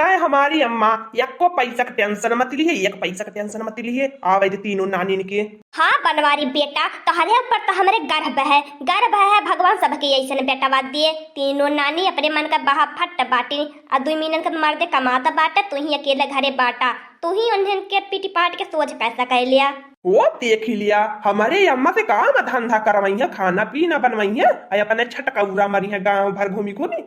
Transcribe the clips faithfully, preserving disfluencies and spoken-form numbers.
अरे हमारी अम्मा, यक्को पैसा क tension मत लिहे, एक पैसा क tension मत लिहे, आवे दे तीनों नानिन के। हाँ बनवारी बेटा, तोहरे ऊपर तो हमरे गर्व है, गर्व है, भगवान सबके ऐसन बेटवा दिए। तीनों नानी अपने मन का बहा फट बाटी, आ दुई मीनन का मर्दे कमात बाटे, तू ही अकेले घरे बाटा, तू ही उन्हन के पीटी पाट के सोझ कैसा कह लिया। ओ देख लिया, हमरे अम्मा से काम धंधा करवइया, खाना पीना बनवइया, आ अपने छटकौरा मरिया गाँव भर घूमी घूमी।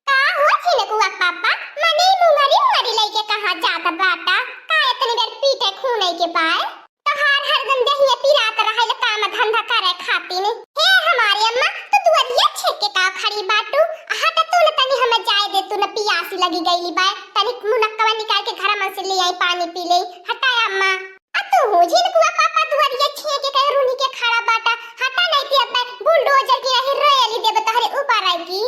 का हुआ छिनकुआ पापा, मने मुंगरी मुंगरी लइके कहाँ जात बाटा? का इतनी देर पीटे खूने के बाय? तोहार हरदम देहिया पिरात रहल काम धंधा करे खातिर। हे हमारी अम्मा, तू दुअरिया छेक के का खड़ी बाटू? हट तू न, तनी हमें जाए दे तू न, पियासी लगी गईली बाय। तनी मुनक्कवा निकाल के घर में से ले आई, पानी पी ले। हटाया अम्मा। आ तू हो झिनकुआ पापा दुअरिया छेक के कहीं रूनी के खड़ा बाटा। हटा नहीं थी अब मैं बुलडोजर की नहीं रेली देब तोहरे ऊपर आई की।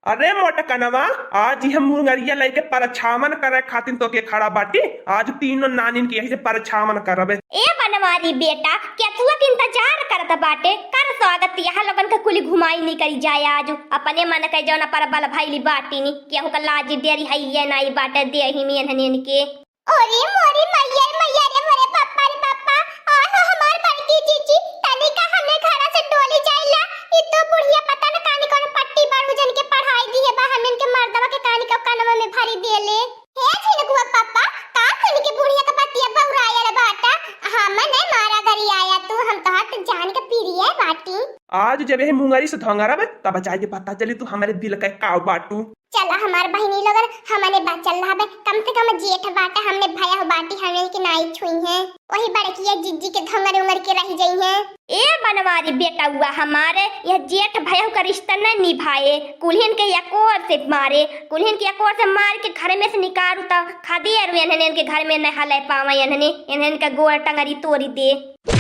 अरे मोटकनवा, आज ही हम मुंगरिया लइके परछावन करे खातिर तो के खड़ा बाटी। आज तीनों नानिन के यही से परछावन करबे। ए बनवारी बेटा, केचुआ के इंतजार करत बाटे, कर स्वागत। यहाँ लोगन के कुली घुमाई नहीं करी जाए आज। अपने मन के जौन पर बल भइली बाटी नी, केहू का लाजी डेरी है ये नाई बाटे देही में एन्हन के। अरे मोरी मैया रे मैया रे, मोरे पप्पा रे पप्पा, आय हो हमार बड़की जीजी, तनिका हमने घरा से डोली जाइला। ई तो बुढ़िया पता न कानी कौन पट्टी बाड़ू जन के पढ़ाई दिहे बा, हमन के मर्दवा के कानी का कनवा में भरी देले। हे झिनकुआ पप्पा, का कनी के बुढ़िया का पतिया बौरायल बाटा? हम नहीं मारा गरी आया तू, हम तो हट जान के पीरिये बाटी। आज जब यही मुंगरी से धंगरब, तब जाके पता चली तू हमरे दिल का का बाटू। चला हमार बहिनी लोगन, हमने बचल रहबे, कम से कम जेठ बाटे, हमने भया हो बाटी, हमने के नाई छुई है। वही बड़किया जिज्जी के धंगर उंगर के रह जाई है। ए बनवारी बेटउआ हमारे, यह जेठ भया का रिश्ता न निभाए, कुल्हिन के यकोर से मारे, कुल्हिन के यकोर से मार के घर में से निकालू त खदेर एन्हन के घर में न हले पावे, एन्हन, एन्हन का गोड़ टंगरी तोड़ी दे।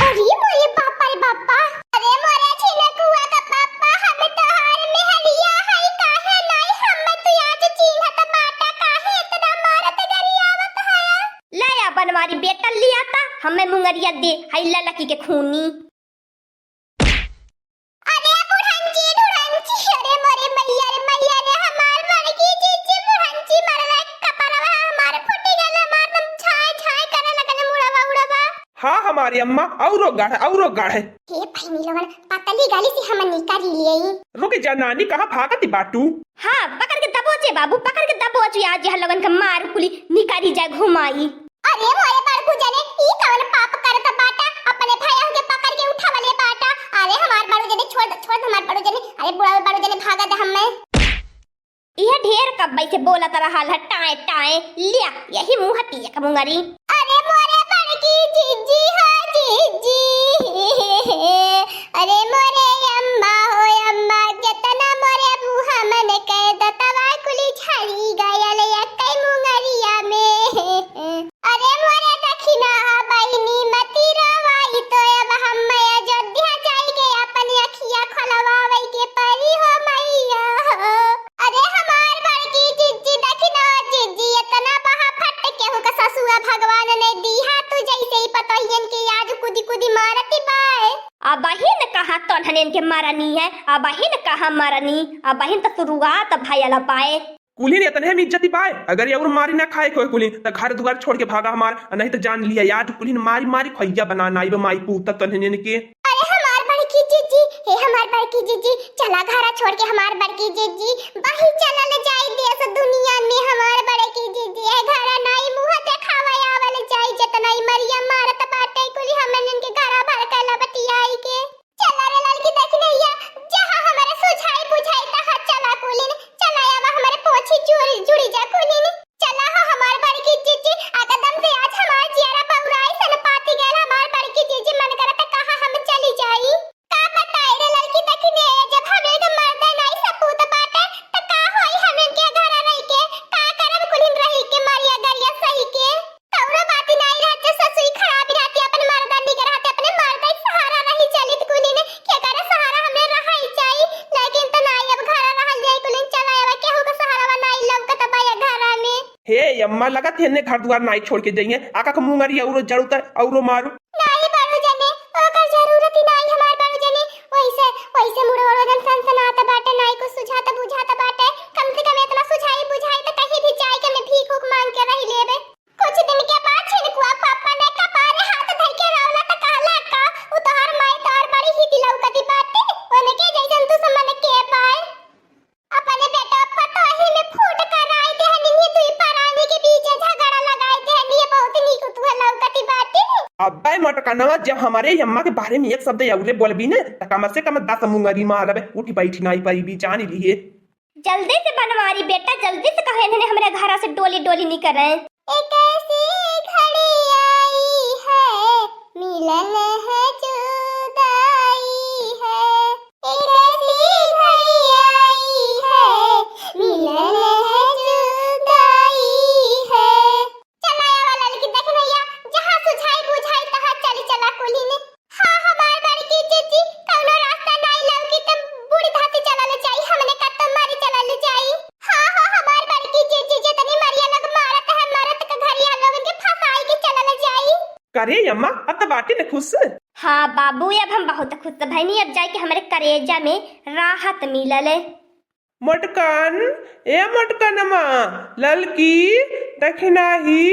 अरे मोरे बापा रे बापा, अरे मोरे झिनकुआ का पापा, हम तोहार मेहरिया हई, काहे नाई हम तू आज चीन्हत बाटा, काहे इतना मारत गरियावत है? ले आ बनवारी बेटा, लिया ता हमें मुंगरिया दे, हई ललकी के खूनी। अरे बुढ़ंची, बुढ़ंची, अरे मोरे मैया रे मैया रे, हमार बड़की जीजी बुढ़ंची मरले, कपड़वा हमार फूटी गल, हमार दम छाय छाय करे लगल मुड़वा उड़वा। हाँ हमारी अम्मा, औरो गाढ़, औरो गाढ़। हे बहिनी लोगन, पतली गाली से हम निकारी लियई। रुक जा नानी, कहाँ भागत बाटू? हाँ, पकड़ के दबोचे बाबू, पकड़ के दबोचे, आज यह लोगन के मार कुली निकारी जाए घुमाई। अरे मोरे बड़कू जने, ई कवन पाप करत बाटा? अपने भैया के पकड़ के उठावले बाटा। अरे हमार बड़ू जने, छोड़ दे, छोड़ दे हमार बड़ू जने। अरे बुढ़ा बड़ू जने, भागा दे हमें। यह ढेर कब्बई से बोलत रहल है, टाए टाए, लिया, यही मुँह पिए का मुंगरी। अरे मोरे बड़की जीजी हो जीजी, अरे मोरे अम्मा हो अम्मा, जतना मोरे मुँह मन के दतवा कुली झरी गयल, यक्कै मुंगरिया में। अरे मोरे दखिना बहिनी मती रोवाई, तो अब हम्मे अयोध्या जाई के अपन अखिया खोलवावे के परी हो मैया हो। अरे हमार बड़की जिज्जी दखिना जिज्जी, इतना बहा फट केहू का ससुआ भगवान ने दीहा, तू जैसे ही पतोहियन के आज कुदी कुदी मारती बाय। अबहिन कहाँ तोन्हन के मरनी है, अबहिन कहाँ मरनी, अबहिन तो शुरुआत भयल बाय। कुल्हिन एतने में इज्जती बाय, अगर ये और मारी ना खाए कोई कुल्हिन, त घर दुआर छोड़ के भागा हमार, नहीं तो जान लिया याद कुल्हिन मारी मारी खोइया बना नाई बे माई पूत तन्हन के। अरे हमार बड़की जीजी, हे हमार बड़की जीजी, चला घरा छोड़ के हमार बड़की जीजी, बाही चला ले जाई देश दुनिया में हमार बड़की जीजी, ए घरा नाई मुँह देखावा आवल जाई, जितना ई मरिया मारत बाटे कुल्हिन हमन के घरा भर के लबटियाई के। चला रे ललकी दखिनैया, जहाँ हमरे सुझाई बुझाई तहाँ चला कुलिन, चला आवा हमरे पोछी जुड़ी, जुड़ी जा कुलिन। चला हो हमार बड़की जीजी, एकदम से आज हमार जियरा बउराई सन पाती गैल, हमार बड़की जीजी मन करत कहाँ हम चली जाई। का बताई रे ललकी दखिनैया, जब हमरे के मर्दे नाई सपूत बाटे, त का होई हमन के घर रही के, का करब कुलिन रही के मरिया गरिया सही के। कौनो बात नाई रहत, ससुई खराब रहती, अपन मर्दा निक रहते, अपने मर्दा ही सहारा रही चलित कुलिन, केकरे सहारा हमरे रहाई जाई, लेकिन त नाई अब घर रहल जाई कुलिन, चला अब केहू के सहारा नाई लौकत बा ये घरा में। हे अम्मा, लगत है ने घर दुआर नाई छोड़ के जइहे, आका के मुंगरी औरो जड़ू त औरो मारू। नाई बड़ू जने, ओकर जरूरत ही नाई हमार बड़ू जने, वैसे, वैसे मुड़वा जन सनसनात बाटे, नाई कुछ सुझात बुझात बाटे, कम से कम इतना सुझाई बुझाई त कहीं भी जाए के में भीख उख अरे मोटकनवा, जब हमरे अम्मा के बारे में एक शब्द अउरे बोलबी न, त कम से कम दस मुंगरी मारब, उठी बैठी नाई पइबी, जान लिहे। जल्दी से बनवारी बेटा, जल्दी से कहे इन्हें हमरे घरा से डोली डोली निकरे। एक ऐसी घड़ी आई है, मिलन है जुदाई है। एक ऐसी घड़ी आई है, मिलन है जुदाई है। चला आवा ललकी दखिनहिया, जहाँ सुझाई बुझाई तहाँ चली चला कुली ने। हाँ, हमार बड़की जीजी, कउनो रास्ता नाई लउकी त बूढ़ी धासी चलल जाई, हमने का तो मारी चलल जाई। हाँ, हाँ, हमार बड़की जीजी, जितनी मरिया लोग मारत है, मरत के घरिया लोगन के फंसाई के चलल जाई। करे अम्मा, अब त बाटी न खुश। हाँ बाबू, अब हम बहुत खुश भइनी, अब जाइके हमरे करेजा में राहत मिलल। मोटकन, ए मोटकनमा, ललकी, दखिनही,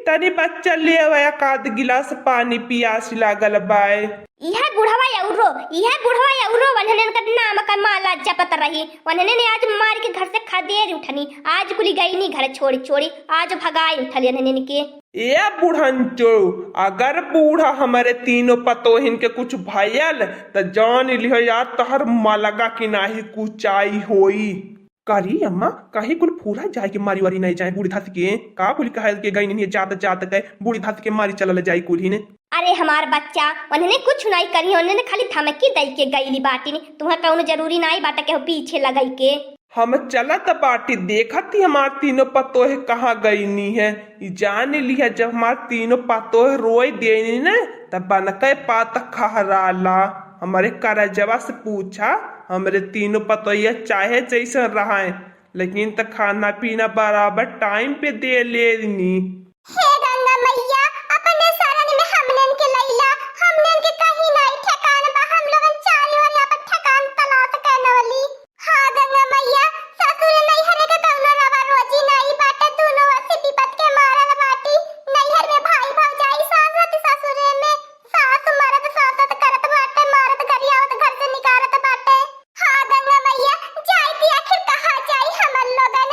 तनी बच्चा ले आवा, एक आध गिलास पानी, पियास लागल बाय। इहे बुढ़वा अउरो, इहे बुढ़वा अउरो वन्हनन का नाम का माला जपत रही। वन्हनन आज मार के घर से खदेर उठनी, आज कुली गइनी घर छोड़ी छोड़ी, आज भगाई उठली वन्हनन के। ए बुढ़ंचो, अगर बूढ़ा हमरे तीनों पतोहिन के कुछ भयल, त जान लिहो यार, तोहर मलगा की नाहीं कुचाई होई। करी अम्मा, कहीं कुल फूला जाए के मारी वारी नहीं जाए बूढ़ी धासी के? का कुल कहे के गई नहीं जात जात के बूढ़ी धासी के मारी चलल जाई कुल ही ने। अरे हमार बच्चा, उन्हने कुछ नहीं करी, उन्हने खाली धमकी दई के गईली बाटी ने। तुम्हें कौनो जरूरी नहीं बाटा के पीछे लगाई के। हम चलत बाटी, देखत ही हमार तीनों पतोह कहाँ गईनी है। ई जान लिहा, जब हमार तीनों पतोह रोई देनी न, तब बनके पात खहराला। हमरे करजवा से पूछा, हमरे तीनों पतोहिया चाहे जैसन रहे, लेकिन त खाना पीना बराबर टाइम पे दे लेनी। हे गंगा मैया, अपने शरण में हमनन के लैला, हमनन के कहीं नाई ठेकान बा, हम लोगन चारी ओर आपन ठेकान तलाश कैनवली। हाँ गंगा मैया, ससुर नैहर के कौनो रवा रोजी नाई बाटे, दुनो ओर से विपत के मारल बाटी। नैहर में भाई भौजाई, सास रहती ससुरे में, सास मरद सासत करत बाटे, मारत गरियावत घर से निकारत बाटे। हाँ गंगा मैया, जाई थी आखिर कहाँ जाई हमन लोगन?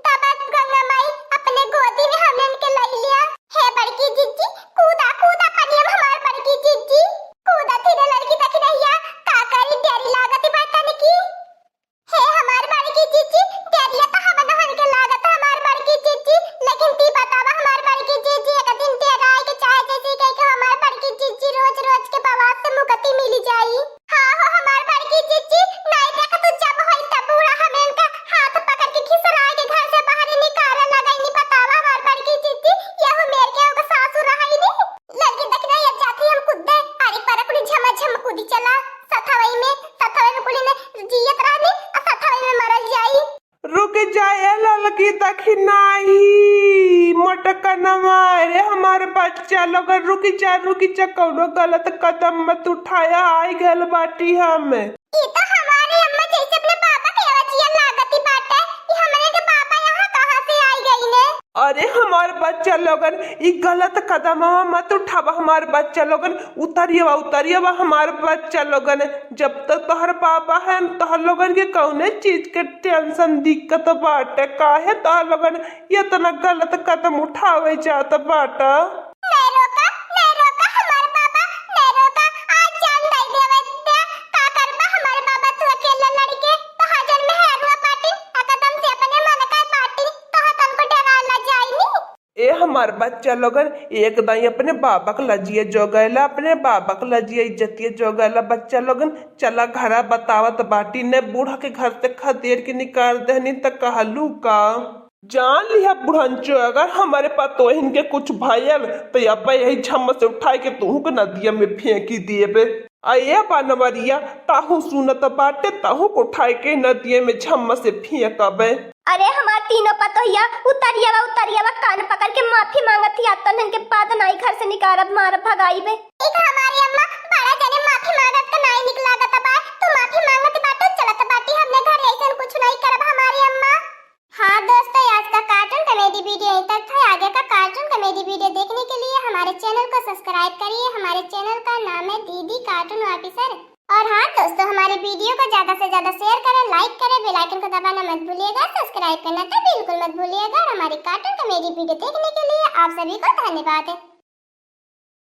तब गंगा माई अपने गोदी में हमन के लई लिया। हे बड़की जिज्जी, कूदा कूदा पनिया में हमार बड़की जिज्जी, कूदा थी रे लड़की दखिनहिया, का करी डेरी लागत बा तनिकी। हे हमार बड़की जिज्जी, डेरिया तो हम नहन के लागत हमार बड़की जिज्जी, लेकिन ती बतावा हमार बड़की जिज्जी, एक दिन डेराए के चाहे जैसे कह के हमार बड़की जिज्जी रोज रोज के बवाल से मुक्ति मिली जाई। हाँ हो हमार बड़की जिज्जी, नाई देख तू जब होई तब बूढ़ा हमें इनका हाथ पकड़ के घिसराए के घर से बाहर निकाले लगईनी। बतावा हमार बड़की जिज्जी, यहू मेर के ओकर सासु रहईनी। लड़की दखिनहिया जाती हम कूदे, आरी पर कुली झमा झम कूदी चला। सथवई में, सथवई में कुली ने जियत रहनी, आ सथवई में मरल जाई। रुक जाए ललकी दखिनही, मोटकनवा, रे हमार बच्चा लोगन, रुक जा, रुक जा, कौनो गलत कदम मत उठाया, आई गल बाटी हम। ई तो हमारे अम्मा जैसे अपने बाबा के अवजिया लागती बाटे, ई हमरे के बाबा यहाँ कहाँ से आई गई ने? अरे हमार बच्चा लोगन, ई गलत कदमवा मत उठावा हमार बच्चा लोगन, उतरियवा, उतरियवा हमार बच्चा लोगन। जब तक तोहर बाबा है, तोहर लोगन के कौने चीज के टेंशन दिक्कत बाटे? काहे तोहर लोगन इतना गलत कदम उठावे जात बाटा? नहीं रोका, नहीं रोका हमार बाबा, नहीं रोका। आज जान दे देवे ते, का करबा हमार बाबा, तू अकेला लड़के, तो हजर में है रुआ पाटी, एकदम से अपने मन का पाटी, तो तुमको डरा ला जाइनी। ए हमार बच्चा लोगन, एक दाई अपने बाबा के लजिया जोगैला, अपने बाबा के लजिया इज्जतिया जोगैला। बच्चा लोगन, चला घरा बतावत बाटी ने, बूढ़ा के घर से खदेड़ के निकाल देहनी त कहलू का? जान लिहा बुढ़ंचो, अगर हमारे पतोहिन के कुछ भयल त अब यही झम्म से उठाए के तोहू के नदिया में फेंकी देबे। आ ए बनवरिया, ताहू सुनत बाटे, ताहू को उठाए के नदिये में झम्म से फेंकबे। अरे हमार तीनों पतोहिया, उतरियावा, उतरियावा, कान पकड़ के माफी मांगत ही, आज तन्हन के बाद नाई घर से निकारब, मारब, भगाइबे। एक हमारी अम्मा, बड़ा जने माफी मांगत के नाई निक लागत बा, तू माफी मांगत बाटे, चलत बाटी हमने घर, ऐसन कुछ नहीं करब हमारी अम्मा। हाँ दोस्तों, आज का कार्टून कॉमेडी वीडियो यहीं तक था। आगे का कार्टून कॉमेडी वीडियो देखने के लिए हमारे चैनल को सब्सक्राइब करिए। हमारे चैनल का नाम है दीदी कार्टून ऑफिसर। और हाँ दोस्तों, हमारे वीडियो को ज्यादा से ज्यादा शेयर करें, लाइक करें, बेल आइकन को दबाना मत भूलिएगा, सब्सक्राइब करना तो बिल्कुल मत भूलिएगा। और हमारे कार्टून कॉमेडी वीडियो देखने के लिए आप सभी को धन्यवाद है।